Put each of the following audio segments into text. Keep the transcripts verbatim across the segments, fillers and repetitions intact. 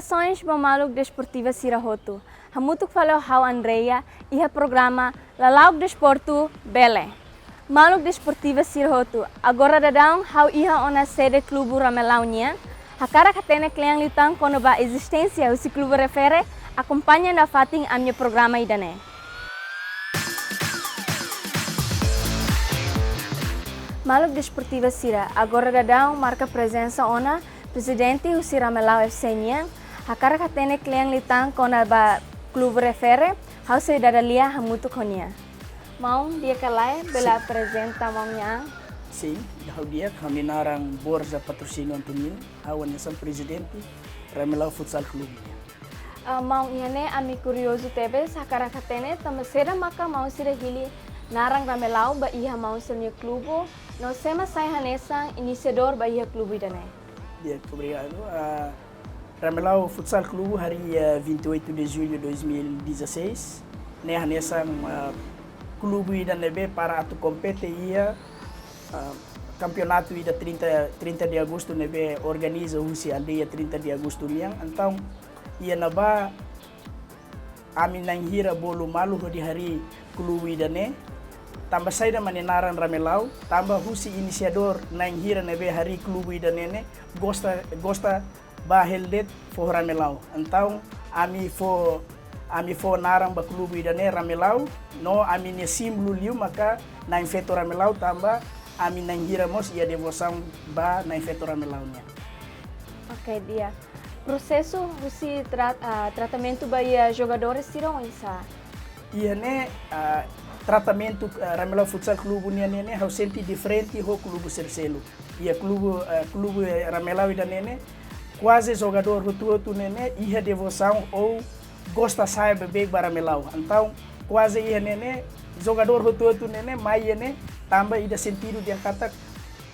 Saudasaun ba maluk desportiva sira hotu. Hamutuk fali ho ha'u Andrea, iha programa Lala'ok Desportu Bele. Maluk desportiva sira hotu, agora daudaun ha'u iha ona sede klube Ramelau nian, hakarak hatene kle'an liután kona-ba ezisténsia husi klube refere, akompaña nafatin ami-nia programa ida-ne'e. Maluk desportiva sira, agora daudaun marka prezensa ona prezidente husi Ramelau F C nian, hakarak hatene kle'an liután kona-ba klube refere, ha'u sei dada lia hamutuk ho nia. Maun, di'ak ka lae, bele Sin. aprezenta maun nia an? Sin, ha'u di'ak, ha'u-nia naran Borja Patrocínio Antonino, ha'u hanesan prezidente Ramelau Futsal Clube nian. Ah, maun, iha ne'e ami kuriozu tebes, hakarak hatene, tanba saida maka maun sira hili naran Ramelau ba iha maun sira-nia klube, no sé mak sai hanesan inisiadór ba iha klube ida-ne'e? Di'ak, obrigadu. Ah, Ramelau Futsal Clube harii, ah, vinte e oito de julho de dois mil e dezasseis. Ne'e hanesan, ah, klube ida ne'ebé para atu kompete iha, ah, kampeonatu ida trinta, trinta de agosto ne'ebé organiza husi aldeia trinta de agosto nian. Entaun, iha ne'ebá ami na'in hira bolu malu hodi harii klube ida-ne'e. Tanba saida mak nia naran Ramelau, tanba husi inisiadór na'in hira ne'ebé harii klube ida-ne'e ne'e gosta, gosta ba hela de'it foho Ramelau. Entaun, ami fó, ami fó naran ba klube ida-ne'e Ramelau, no ami-nia símbolu liu maka na'in feto Ramelau, tanba ami na'in hira mós iha devosaun ba na'in feto Ramelau nian. Oke, di'ak. Prosesu husi tra-, ah, tratamentu ba iha jogadór sira oinsá? Iha ne'e, ah, tratamentu, ah, Ramelau Futsal Clube nian ne'e, ne'e ha'u sente diferente ho klube sira seluk. Iha klube, ah, klube Ramelau ida-ne'e ne'e, kuaze jogadór hotu-hotu ne'e ne'e iha devosaun ou gosta sa'e beibeik ba Ramelau. Entaun, kuaze iha ne'e ne'e, jogadór hotu-hotu ne'e ne'e mai iha ne'e, tanba ida sentidu dehan katak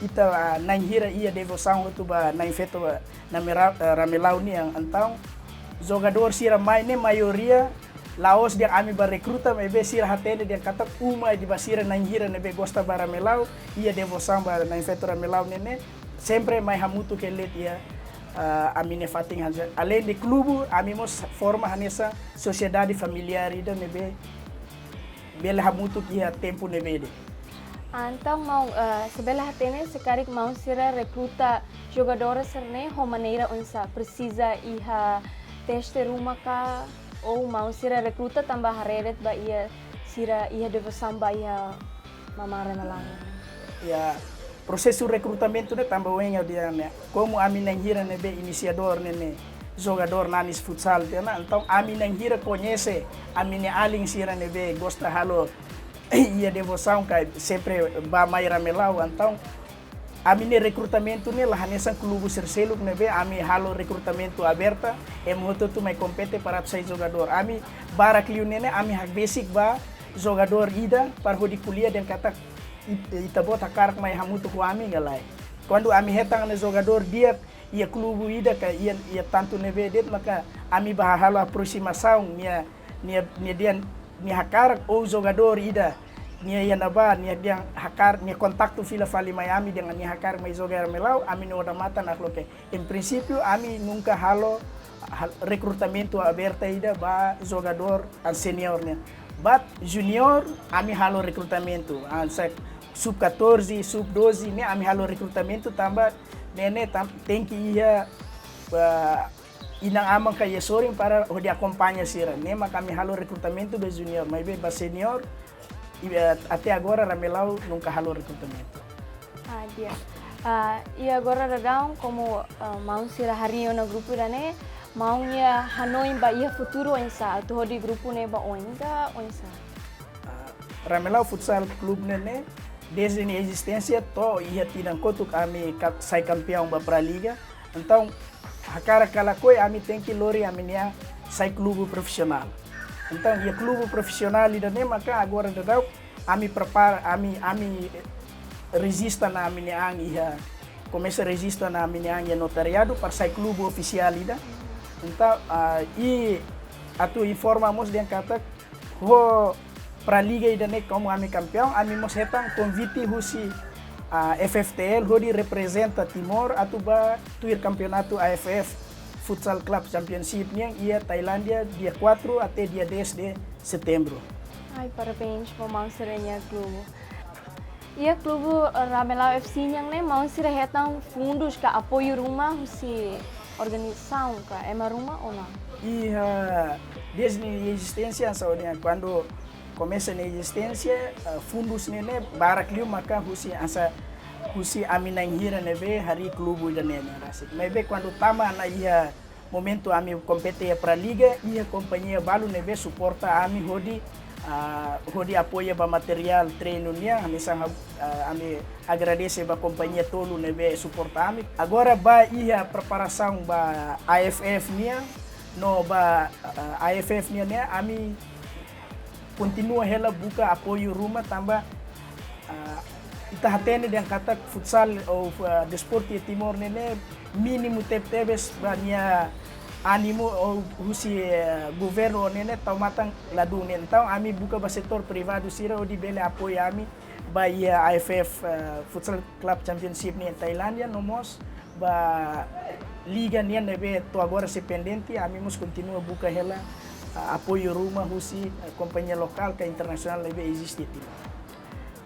ita, ah, na'in hira iha devosaun hotu ba na'in feto, ah, Namera-, eh, Ramelau nian. Entaun, jogadór sira mai ne'e maioria la'ós dehan ami bá rekruta, maibé sira hatene dehan katak uma ida ba sira na'in hira ne'ebé gosta ba Ramelau, iha devosaun ba na'in feto Ramelau ne'e ne'e, sempre mai hamutuk hela de'it iha, ah, ami-nia fatin hanesan. Aleinde klube, ami mós forma hanesan sosiedade familiár ida ne'ebé bele hamutuk iha tempu ne'ebé de'it. Ah, entaun, maun, eh, se bele hatene, se karik maun sira rekruta jogadór sira-ne'e ho maneira oinsá, presiza iha teste ruma ka, ou maun sira rekruta tanba haree de'it ba iha sira iha devosaun ba iha mamare malangan? Ya, prosesu rekrutamentu ne'e tanba ohin ha'u dehan ne'e. Komu ami na'in hira ne'ebé inisiadór ne'e ne'e jogadór Nanis Futsal tiha ona, entaun ami na'in hira koñese ami-nia alin sira ne'ebé gosta halo iha devosaun ka sempre bá mai Ramelau, entaun ami-nia rekrutamentu ne'e la hanesan klube sira seluk ne'ebé ami halo rekrutamentu aberta, ema hotu-hotu mai kompete para atu sai jogadór. Ami barak liu ne'e ne'e ami hakbesik ba jogadór ida para hodi ko'alia dehan katak it-, ita-boot hakarak mai hamutuk ho ami ka lae. Kuandu ami hetan ne'e jogadór di'ak iha klube ida ka iha, iha tantu ne'ebé de'it maka ami bá halo aproximasaun, nia, nia, nia dehan nia hakarak ou jogadór ida, nia iha ne'ebá, nia dehan hakarak, nia kontaktu fila fali mai ami dehan nia hakarak mai joga iha Ramelau, ami-nia odamatan nakloke. Em prinsípiu, ami nunka halo, hal-, rekrutamentu aberta ida ba jogadór an senior nian. But junior, ami halo rekrutamentu. An sub catorze, sub doze, ne'e ami halo rekrutamentu tanba ne'e ne'e tam-, tenke iha, ah, inan-aman ka iha sorin para hodi akompaña sira. Ne'e mak ami halo rekrutamentu ba junior, maibé ba senior, i, eh, até agora Ramelau nunka halo rekrutamentu. Ah, di'ak. Ah, i agora daudaun komu, ah, maun sira harii ona grupu ida-ne'e, maun nia hanoin ba iha futuru oinsá, atu hodi grupu ne'e ba oin ka oinsá? Ah, Ramelau Futsal Clube ne'e ne'e, dezde nia ezisténsia to'o iha tinan kotuk ami ka-, sai kampeaun ba Praliga. Entaun, hakarak ka lakohi ami tenke lori ami-nia an sai klube profisionál. Entaun, iha klube profisionál ida-ne'e maka agora daudaun ami prepara, ami, ami rejista ona ami-nia an iha, komesa rejista ona ami-nia an iha notariadu para sai klube ofisiál ida. Entaun, ah, i atu informa mós dehan katak ho Praliga ida-ne'e komu ami kampeaun, ami mós hetan konvite husi, ah, F F T L hodi reprezenta Timor atu bá tuir kampeonatu A F F. Futsal Club Championship nian iha Tailándia, dia quatro até dia dez de setembro. Ai, parabéns ba maun sira-nia klube. Iha klube Ramelau F C nian ne'e, maun sira hetan fundus ka apoiu ruma husi organizasaun ka ema ruma ou não? Iha, desde nia ezisténsia, hanesan ohin, kuandu komesa nia ezisténsia, eh, fundus ne'e ne'e barak liu maka husi hanesan, husi ami na'in hira ne'ebé harii klube ida-ne'e ne'e rasik. Maibé kuandu tama ona iha momentu ami kompete iha Praliga, iha kompañia balu ne'ebé suporta ami hodi, ah, hodi apoia ba materiál treinu nian, hanesan, ah, ami agradese ba kompañia tolu ne'ebé suporta ami. Agora ba iha preparasaun ba A F F nian, no ba, ah, A F F nian ne'e, ami kontinua hela buka apoiu ruma tanba, ah, ita hatene dehan katak futsal ou, ah, desportu iha Timor ne'e ne'e mínimu tebetebes ba nia ánimu ou husi, eh, governu ou ne'e ne'e tau matan ladún ne'e. Entaun ami buka ba setór privadu sira hodi bele apoia ami ba iha A F F, eh, Futsal Club Championship nian iha Tailándia, no mós ba liga nian ne'ebé to'o agora sei pendente, ami mós kontinua buka hela, ah, apoiu ruma husi, eh, kompañia lokál ka internasionál ne'ebé eziste iha Timor.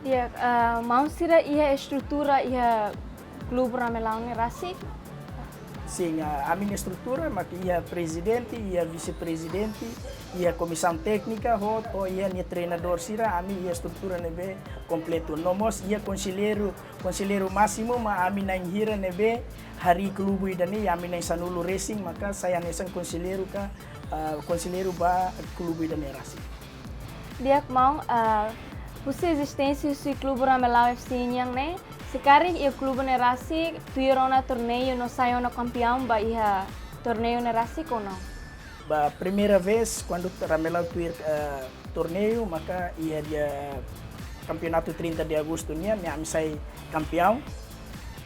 Di'ak, ah, maun sira iha estrutura iha klube Ramelau ne'e rasik? Sin, ah, ami-nia estrutura mak iha prezidente, iha vise-prezidente, iha komisaun téknika, hotu, iha nia treinadór sira, ami iha estrutura ne'ebé kompletu. No mós iha konselleiru, konselleiru másimu mak ami na'in hira ne'ebé harii klube ida-ne'e, ami na'in sanulu resin maka sai hanesan konselleiru ka, ah, konselleiru ba klube ida-ne'e rasik. Di'ak maun, ah, husi ezisténsia husi klube Ramelau F C nian ne'e, se karik iha klube ne'e rasik tuir ona torneiu no sai ona kampiaun ba iha torneiu ne'e rasik ou não? Ba primeira vez kuandu Ramelau tuir, eh, torneiu, maka iha dia kampeonatu trinta de agostu nian, ne'e ami sai kampeaun.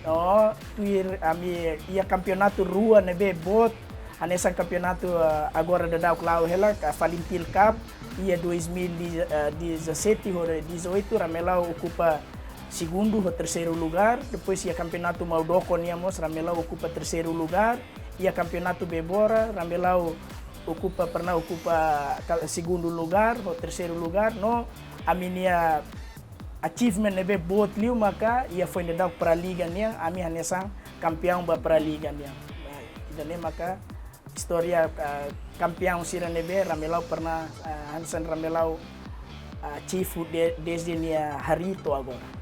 No tuir ami iha kampeonatu rua ne'ebé boot, hanesan kampeonatu, eh, agora daudauk la'o hela, ka Falintil Cup, iha dois mil e dezassete ho dezoito, Ramelau okupa segundu ho terseiru lugár, depois iha kampeonatu Maudoko nian mós, Ramelau okupa terseiru lugár, iha kampeonatu Bebora, Ramelau okupa, pernah okupa ka-, segundu lugár, ho terseiru lugár, no ami-nia achievement ne'ebé boot liu maka iha foin daudauk Praliga nian, ami hanesan kampeaun ba Praliga nian. Ba, ida-ne'e maka istória, ah, kampeaun sira ne'ebé Ramelau pernah, ah, hanesan Ramelau, ah, achieve de-, desde nia harii to'o agora.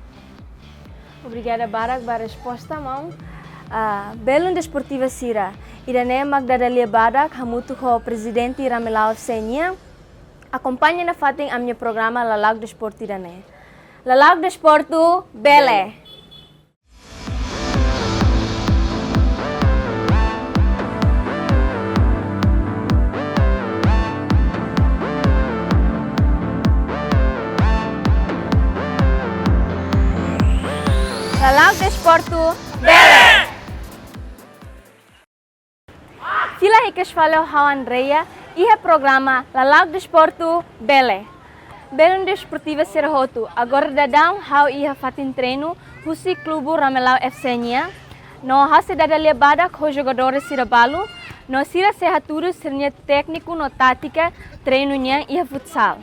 Obrigada barak ba resposta, maun. Ah, belun desportiva sira, ida-ne'e mak dada lia badak hamutuk ho prezidente Ramelau F C nian. Akompaña nafatin ami-nia programa Lala'ok Desportu ida-ne'e. Lala'ok Desportu, bele. Lala'ok Desportu, bele. Fila hikas fali ho ha'u Andrea, iha programa Lala'ok Desportu, bele. Belun desportiva sira hotu, agora daudaun ha'u iha fatin treinu husi klube Ramelau F C nian, no ha'u sei dada lia badak ho jogadór sira balu, no sira sei hatudu sira-nia tékniku no tátika treinu nian iha futsal.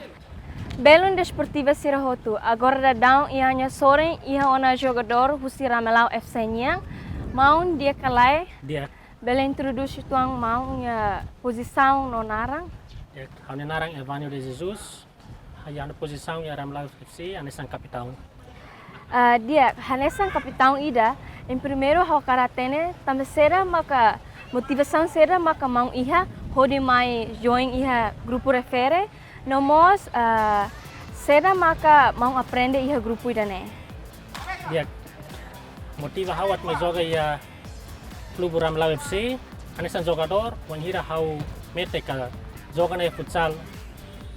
Belun desportiva sira hotu, agora daudaun iha ha'u-nia sorin iha ona jogadór husi Ramelau F C nian, maun di'ak ka lae? Di'ak. Bele introdús uitoan maun nia pozisaun no naran? Di'ak, ha'u-nia naran Evânio de Jesus, ha'u-nia pozisaun iha Ramelau F C hanesan kapitaun. Ah, di'ak, hanesan kapitaun ida, em primeiru ha'u hakarak hatene, tanba saida maka, motivasaun saida maka maun iha hodi mai join iha grupu refere, no mós, ah, saida maka maun aprende iha grupu ida-ne'e? Di'ak, motiva ha'u atu mai joga iha klube Ramelau F C, hanesan jogadór, wainhira ha'u metin ka joga iha futsal,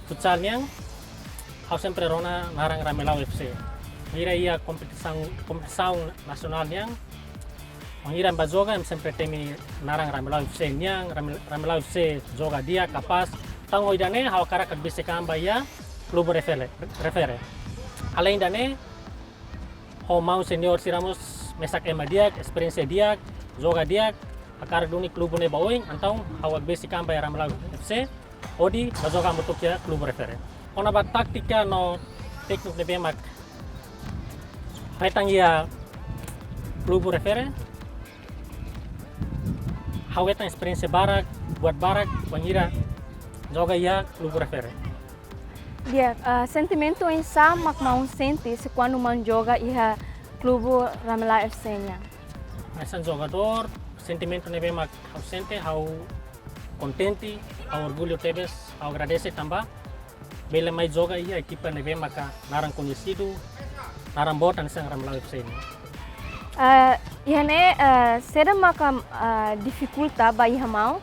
futsal nian, ha'u sempre rona naran Ramelau F C. Wainhira iha kompetisaun, kompetisaun nasionál nian, wainhira ami bá joga, ami sempre temi naran Ramelau F C nian, Rame-, Ramelau F C joga di'ak, kapás. Entaun ho ida-ne'e, ha'u hakarak atu besik an ba iha klube refere, refere. Aleinde ida-ne'e, ho maun senior sira mós mesak ema di'ak, esperiénsia di'ak, joga di'ak. hakarak duni klube ne'e ba oin, entaun ha'u hakbesik an ba iha Ramelau F C, hodi ba joga hamutuk iha klube refere. Kona-ba tátika no tékniku ne'ebé mak hetan iha klube refere, ha'u hetan esperiénsia barak, buat barak, wainhira joga iha klube refere. Di'ak, eh, sentimentu oinsá mak maun sente se kuandu maun joga iha klube Ramelau F C nian? Hanesan jogadór, sentimentu ne'ebé mak ha'u sente, ha'u kontente, ha'u orgullu tebes, ha'u agradese tanba bele mai joga iha ekipa ne'ebé maka naran koñesidu, naran boot hanesan Ramelau F C nian. Eh, iha ne'e, eh, saida maka, eh, difikulta ba iha maun,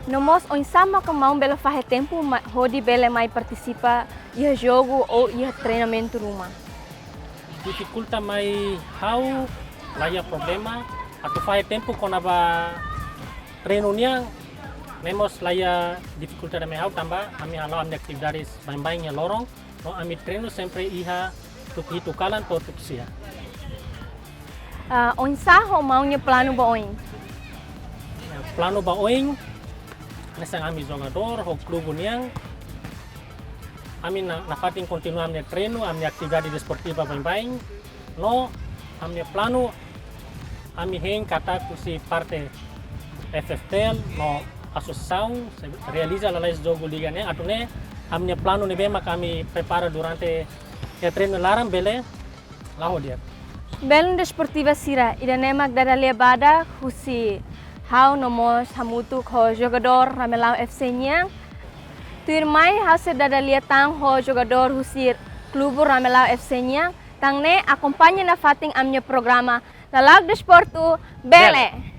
no mós oinsá maka maun bele fahe tempu ma-, hodi bele mai partisipa iha jogu ou iha treinamentu ruma? Difikulta mai ha'u, laiha problema, atu fahe tempu kona-ba treinu nian, ne'e mós laiha difikulta mai ha'u tanba ami hala'o ami-nia atividades baibain iha loron, no ami treinu sempre iha tuku hitu kalan to'o tuku sia. Ah, oinsá ho maun nia planu ba oin? Planu ba oin, hanesan ami jogadór ho klube nian, ami na-, nafatin kontinua ami-nia treinu, ami-nia atividade desportiva baibain, no ami-nia planu, ami hein katak husi parte F F T L no asosiasaun sei realiza lalais jogu liga ne'e, atu nune'e ami-nia planu ne'ebé maka ami prepara durante iha treinu laran bele la'o di'ak. Belun desportiva sira, ida-ne'e mak dada-lia badak husi ha'u no mós hamutuk ho jogadór Ramelau F C nian. Tuirmai ha'u sei dada-lia tan ho jogadór husi klube Ramelau F C nian. Tan ne'e akompaña nafatin ami-nia programa Lala'ok Desportu, bele. Bele.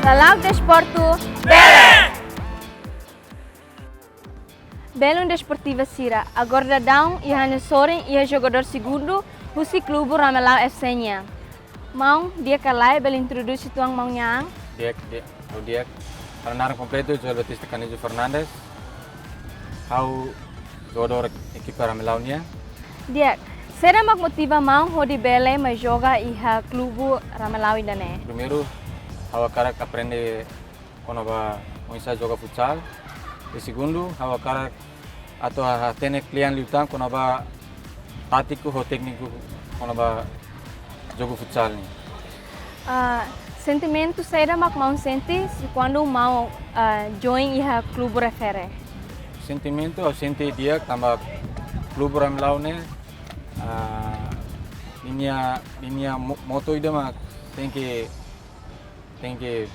Lala'ok Desportu, bele. Belun desportiva sira, agora daudaun iha ha'u-nia sorin iha jogadór segundu husi klube Ramelau F C nian. Maun, di'ak ka lae, bele introdús uitoan maun nian? Di'ak, di'ak, ha'u di'ak. Ha'u-nia naran kompletu Joel Batista Canijo Fernandes. Ha'u jogadór ekipa Ramelau nian. Di'ak, saida mak motiva maun hodi bele mai joga iha klube Ramelau ida-ne'e? Primeiru, ha'u hakarak aprende kona-ba oinsá joga futsal. I segundu, ha'u hakarak atu ha-, hatene kle'an liután kona-ba tátiku ho tékniku kona-ba jogu futsal nian. Ah, sentimentu saida mak maun sente se kuandu maun, ah, join iha klube refere? Sentimentu, ha'u sente di'ak tanba klube Ramelau ne'e, ah, ninia, ninia mo-, moto ida mak tenke, tenke,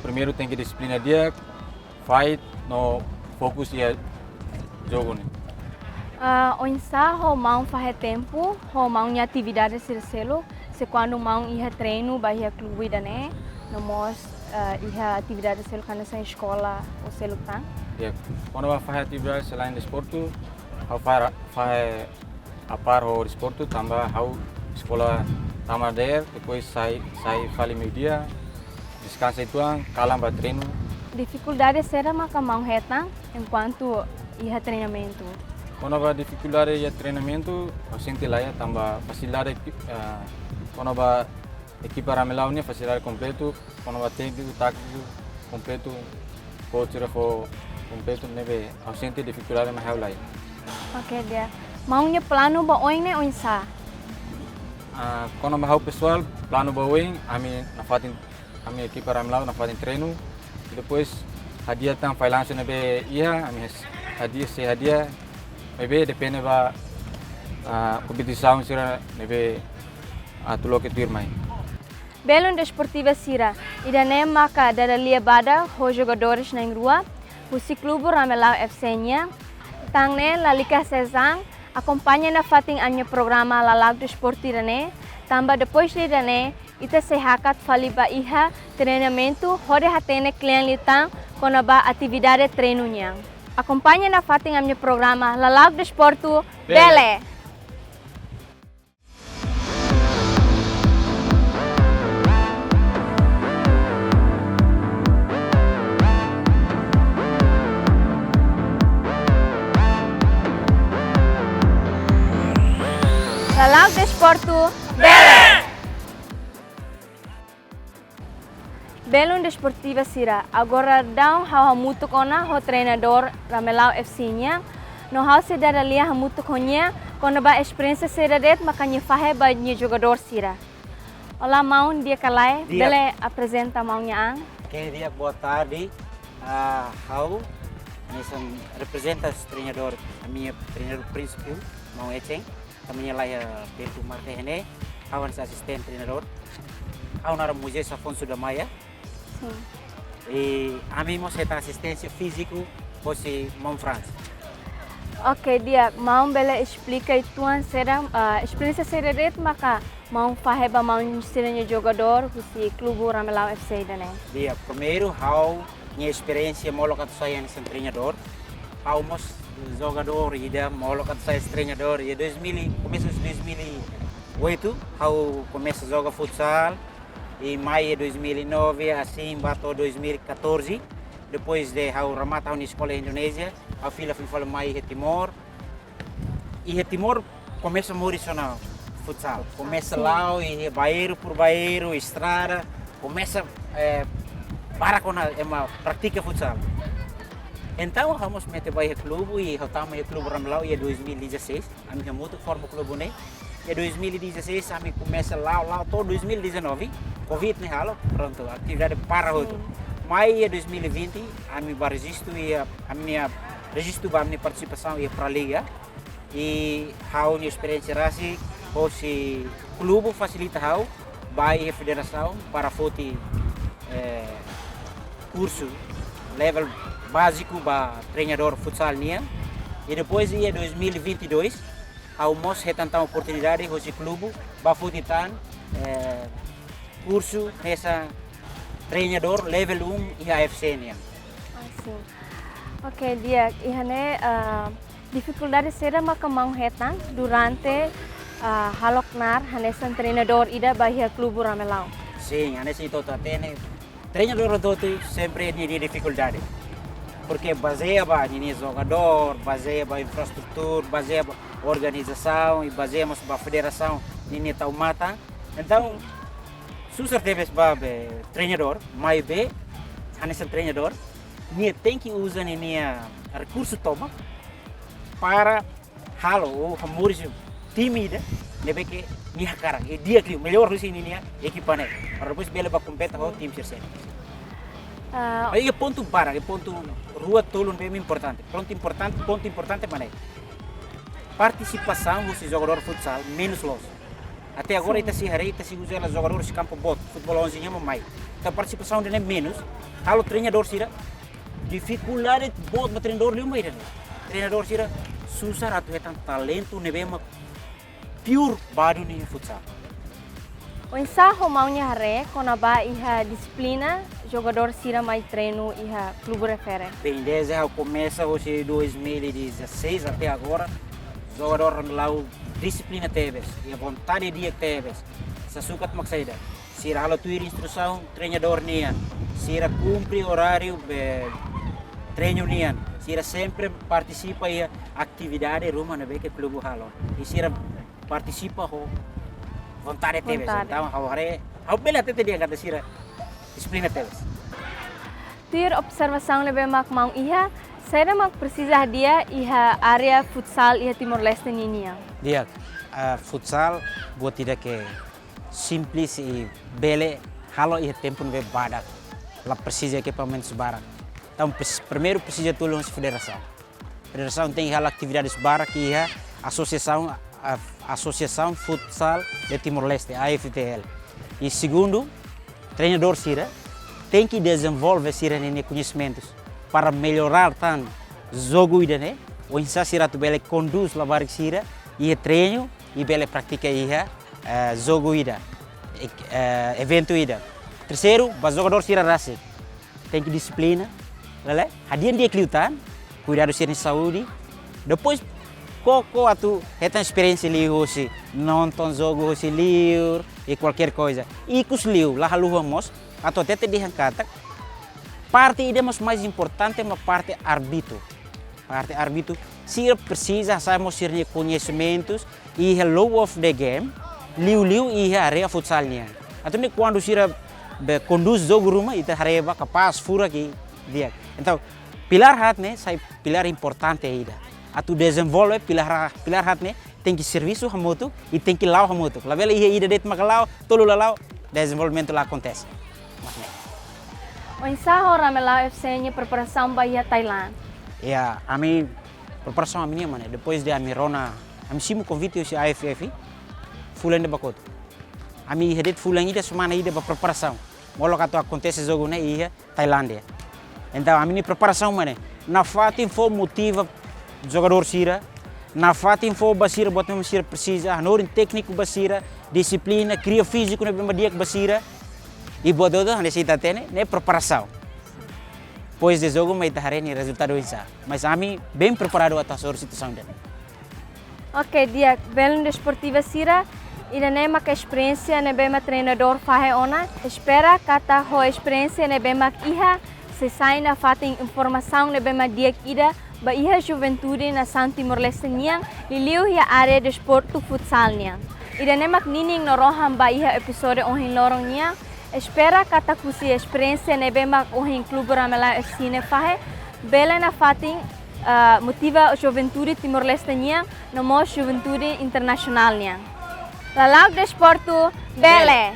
primeiru tenke dixiplina di'ak, fight, no fokus iha jogu ne'e. Ah, oinsá ho maun fahe tempu ho maun nia atividade sira seluk, se kuandu maun iha treinu ba iha klube ida-ne'e, no mós, ah, iha atividade seluk hanesan eskola ou seluk tan? Di'ak, kona-ba fahe atividade selain desportu, ha'u fahe ra-, fahe a par ho desportu tanba ha'u eskola tama dadeer, depois sai, sai fali meiudia, deskansa uitoan, kalan ba treinu. Difikuldade saida maka maun hetan enkuantu iha treinamentu? Kona-ba difikuldade iha treinamentu, ha'u sente laiha tanba fasilidade, eh, kona-ba ekipa Ramelau nian fasilidade kompletu, kona-ba tékniku, tátiku, kompletu, coach sira fó kompletu, ne'ebé ha'u sente difikuldade mai ha'u laiha. Oke, di'ak. Maun nia planu ba oin ne'e oinsá? Ah, kona-ba ha'u pesoál, planu ba oin, ami nafatin, ami ekipa Ramelau nafatin treinu. Depois, hadi'a tan failansu ne'ebé iha, ami has-, hadi'a, sei hadi'a, maibé depende ba, ah, kompetisaun sira ne'ebé atu loke tuirmai. Belun desportiva sira, ida-ne'e maka dada-lia badak ho jogadores na'in-rua husi klube Ramelau F C nian. Tan ne'e lalika sezan, akompaña nafatin ami-nia programa Lala'ok Desportu ida-ne'e, tanba depois de ida-ne'e, ita sei hakat fali ba iha treinamentu hodi hatene kle'an liután kona-ba atividade treinu nian. Akompaña nafatin ami-nia programa Lala'ok Desportu, Bele. Bele. Lala'ok Desportu, Bele. Belun desportiva sira, agora daudaun ha'u hamutuk ona ho treinadór Ramelau F C nian, no ha'u sei dada lia hamutuk ho nia, kona-ba esperiénsia saida de'it maka nia fahe ba nia jogadór sira. Olá, maun, di'ak ka lae? Di'ak. Bele aprezenta maun nia an? Oke, di'ak, boa tarde. Ah, ha'u, hanesan reprezenta treinadór, ami-nia treinadór prinsipál, maun Eceng. Ami-nia lae, eh, tempu marka ne'e, ha'u hanesan asistente treinadór. Ha'u naran Moisés Afonso da Maia. Sin. I ami mós hetan asisténsia fíziku hosi maun Franz. Oke, di'ak, maun bele esplika uitoan saida, ah, esperiénsia saida de'it maka maun fahe ba maun sira-nia jogadór husi klube Ramelau F C ida-ne'e? Di'ak, primeiru, ha'u-nia esperiénsia molok atu sai hanesan treinadór. Ha'u mós jogadór ida, molok atu sai treinadór, iha dois mil, komesa dois mil e oito, ha'u komesa joga futsal, i mai iha dois mil e nove, asin ba to'o dois mil e catorze. Depois de ha'u remata ha'u-nia eskola iha Indonézia, ha'u fila fila fali mai iha Timor. Iha Timor komesa moris ona futsal. Komesa Sin. La'o iha bairru por bairru, estrada, komesa, eh, barak ona ema pratika futsal. Entaun, ha'u mós mete ba iha klube, i ha'u tama iha klube Ramelau iha dois mil e dezasseis. Ami hamutuk forma klube ne'e. Iha dois mil e dezasseis, ami komesa la'o, la'o to'o dois mil e dezanove, covid ne'e halo, prontu, atividade para hotu. Sin. Mai iha dois mil e vinte, ami bá rejistu iha, ami-nia rejistu ba ami-nia partisipasaun iha Praliga. I ha'u-nia esperiénsia rasik, hosi klube fasilita ha'u ba iha federasaun para foti, eh, kursu level báziku ba treinadór futsal nian. I depois iha dois mil e vinte e dois, ha'u mós hetan tan oportunidade hosi klube ba foti tan, eh, kursu hanesan treinadór level um iha A F C nian. Ah, sin. Oke, di'ak, iha ne'e, ah, difikuldade saida maka maun hetan durante, ah, halo knaar hanesan treinadór ida ba iha klube Ramelau? Sin, hanesan ita hotu hatene, treinadór hotu-hotu sempre ninia difikuldade. Porke bazeia ba ninia jogadór, bazeia ba infraestrutura, bazeia ba organizasaun, i bazeia mós ba federasaun ninia tau matan. Entaun, susar tebes ba be treinadór, maibé, hanesan treinadór, nia tenke uza ninia rekursu tomak para halo ou hamoris time ida ne'ebé ke nia hakarak, i di'ak liu, melhor husi ninia ekipa ne'e. Para depois bele ba kompete ho time sira seluk. Ah. Mas iha pontu barak, iha pontu rua tolu ne'ebé importante. Pontu importante, pontu importante mak ne'e. Partisipasaun husi jogadór futsal menus loos. Até agora Sin. Ita sei haree, ita sei uza hela jogadór husi kampu boot, futeból onze nian mak mai. Entaun partisipasaun ida-ne'e menus, halo treinadór sira, difikuldade boot ba treinadór liu mak ida-ne'e. Treinadór sira susar atu hetan talentu ne'ebé mak piur ba dunia futsal. Oinsá ho maun nia haree kona-ba iha dixiplina jogadór sira mai treinu iha klube refere? Bem, desde ha'u komesa hosi dois mil e dezasseis até agora, jogadór Ramelau dixiplina tebes, iha vontade di'ak tebes. Sasukat mak saida? Sira halo tuir instrusaun treinadór nian, sira kumpre oráriu be treinu nian, sira sempre partisipa iha atividade ruma ne'ebé ke klube halo. I sira partisipa ho vontade tebes. Vontade. Entaun, ha'u haree, ha'u bele hatete dehan katak sira dixiplina tebes. Tuir observasaun ne'ebé mak maun iha, saida mak presiza hadi'a iha área futsal iha Timor-Leste ninian? Di'ak, ah, futsal buat ida ke simples i bele halo iha tempu ne'ebé badak. La presiza ekipamentus barak. Entaun, pres-, primeiru presiza tulun husi federasaun. Federasaun tenke halo atividades barak iha asosiasaun, a-, Asosiasaun Futsal de Timor-Leste, A F T L. I segundu, treinadór sira tenke dezenvolve sira-nia koñesimentus para melhora tan jogu ida-ne'e, oinsá sira atu bele kondús labarik sira iha treinu i bele pratika iha, eh, jogu ida, e-, eh, eventu ida. Terseiru, ba jogadór sira rasik. Tenke dixiplina, lele, hadi'a di'ak liután, kuidadu sira-nia saúde. Depois koko atu hetan esperiénsia liu hosi nonton jogu hosi liur i kualkér koiza. Ikus liu la haluha mós, atu hatete dehan katak parte ida mós mais importante mak parte árbitru. Parte árbitru sira presiza hasa'e mós sira-nia koñesimentus iha law of the game, liuliu iha área futsal nian. Atu nune'e kuandu sira be kondús jogu ruma, ita haree ba kapás, furak i di'ak. Entaun, pilár haat ne'e sai pilár importante ida. Atu dezenvolve pilár ha-, pilár haat ne'e tenke servisu hamutuk i tenke la'o hamutuk. Labele iha ida de'it maka la'o, tolu la la'o, dezenvolvimentu la akontese. Mak ne'e. Oinsá ho Ramelau F C nia preparasaun ba iha Thailand? Ya, ami preparasaun ami-nian mak ne'e, depois de ami rona, ami simu konvite husi A F F, fulan ida ba kotuk. Ami iha de'it fulan ida, semana ida ba preparasaun. Molok atu akontese jogu ne'e iha Tailándia. Entaun, ami-nia preparasaun mak ne'e, nafatin fó motiva jogadór sira, nafatin fó ba sira buat ne'ebé sira presiza, hanorin tékniku ba sira, dixiplina, kria fíziku ne'ebé mak di'ak ba sira, i buat hotu hanesan ita hatene, ne'e preparasaun. Depois de jogu mak ita haree nia rezultadu oinsá. Mas ami bem preparadu atu hasoru situasaun ida-ne'e. Ok, di'ak, belun desportiva sira, ida-ne'e mak esperiénsia ne'ebé mak treinadór fahe ona. Espera katak ho esperiénsia ne'ebé mak iha, sei sai nafatin informasaun ne'ebé mak di'ak ida ba iha juventude nasaun Timor-Leste nian, liuliu iha área desportu futsal nian. Ida-ne'e mak ninin no rohan ba iha episode ohin loron nian. Espera katak husi esperiénsia ne'ebé mak ohin Klube Ramelau F C ne'e fahe, bele nafatin, ah, motiva juventude Timor-Leste nian, no mós juventude internasionál nian. Lala'ok desportu, bele!